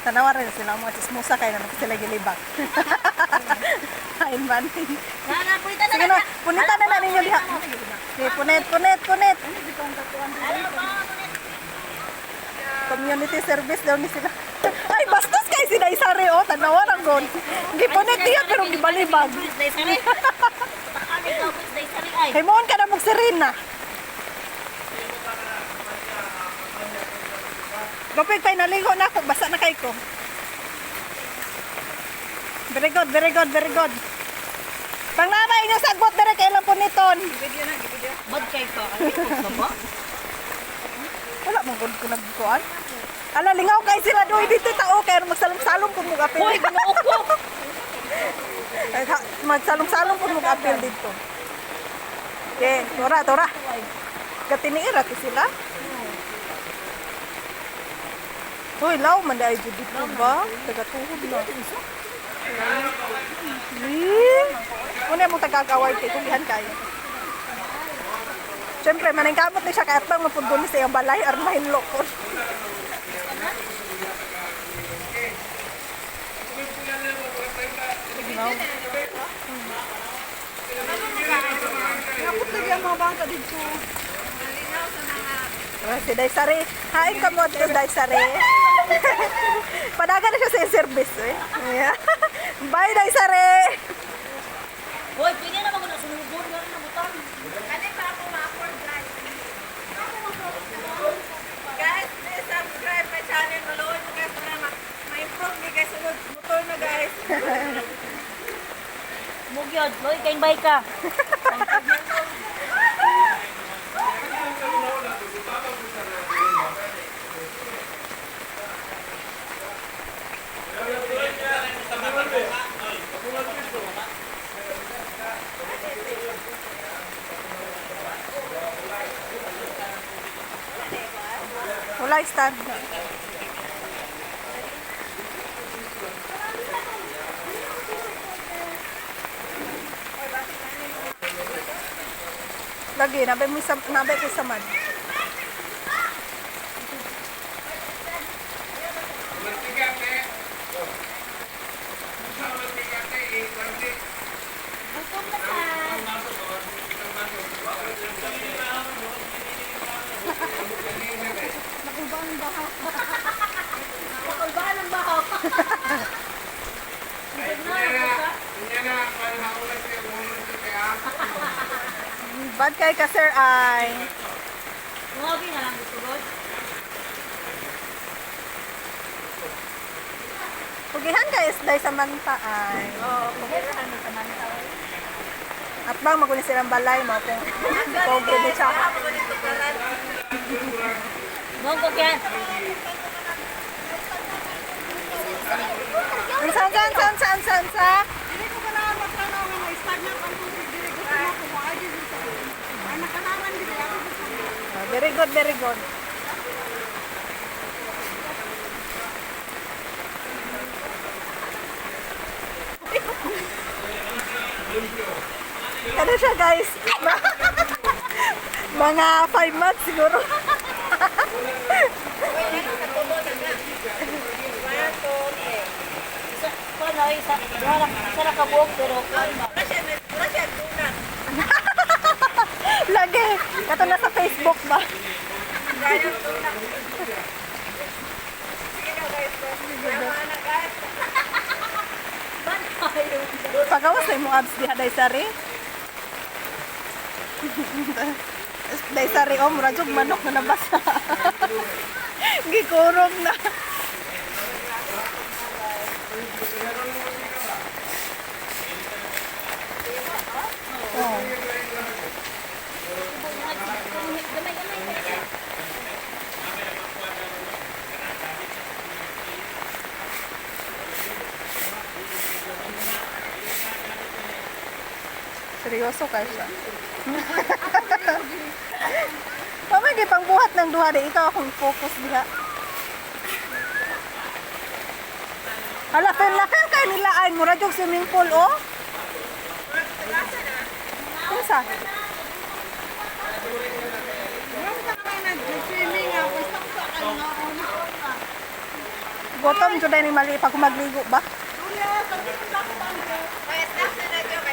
Tanawa rin sila mga chismosa kay naman sila gilibak. Hain man. Na, punita na. Sige na, punita na na ninyo diha. Okay, punit, punit, punit. Community service daw ni sila. Ay, bastos kay si Daisari oh, tanawa ra gon. Gipunit niya pero gibalibag. Daisari. Takani ka, Daisari ay. Himuon ka na mong sirena. Gapig pa'y naligo na ako, basa na kay ko. Very good, very good, very good. Panglama inyong sagbot dire kay ilang puniton. Bad kay ka. Ay, ka ba? Wala mong good ko nagkuan. Ala, lingaw kay sila doy dito tao kay magsalong-salong pud mo apil. Hoy, ginoo ko. Ay, magsalong-salong pud mo apil dito. Okay, tora, tora. Katiniira ti sila. Hoy, law man dai jud dito ba? Tagatuhod na. Eh, Una mo tagagaway kay kugihan kayo. Siyempre, maningkamot ni siya kay atbang mapundon ni sa iyang balay aron mahinlo ko. Kapot lagi ang mga bangka dito. Ah, si Daisari. Hain ka mo dito, Daisari. Padagan na siya sa iyang service. Eh. Yeah. Bye, Daisari! Hoy, pwede na maguna sunubon nga na butang. Kani pa ako ma-afford guys. Guys, please subscribe my channel. Maluoy mo guys para ma-improve ni guys sunod motor na guys. Mugyod, loy kay bay ka. Wala stand. Lagi, nabay mo sa nabay ko sa man. Gutom na ka. Nakulbahan ng baha. Bad kay ka sir ay. Ngobi na lang gusto god. Pugihan kay isday sa manta ay. Oo, pagirahan mo sa manta. At bang maguli silang balay mo kung pobre di siya. Mong ko kyan. Saan saan saan saan saan sa? Dili ko ganahan magtanaw nga ma-stagnant ang tubig dili gusto mo kung moagi dili sa ay nakanaran dili ako gusto mo. Oh, very good, very good. Ano siya guys? Mga 5 months siguro. Isa ko na isa duha ra isa ra ka buok pero kuan ba. Wala siya dunat. Lagi. Ito na sa Facebook ba? Gaya dunat. Sige na guys. Tama na guys. Ban kayo. Pagawas na imong abs diha Daisari. Daisari oh, mura jud manok na nabasa. Gikurog na. Oh. Gamay gamay. Seryoso ka siya. Pamay di pangbuhat ng duha di ikaw akong focus diha. Hala, fen la fen kay nila ay mura jud swimming pool oh. Unsa? Meron ka naman nag-swimming nga pwesto ko sa kanina. Gutom jud ni mali pa ko magligo ba? Julia, sabi ko dapat ang Pwes na na.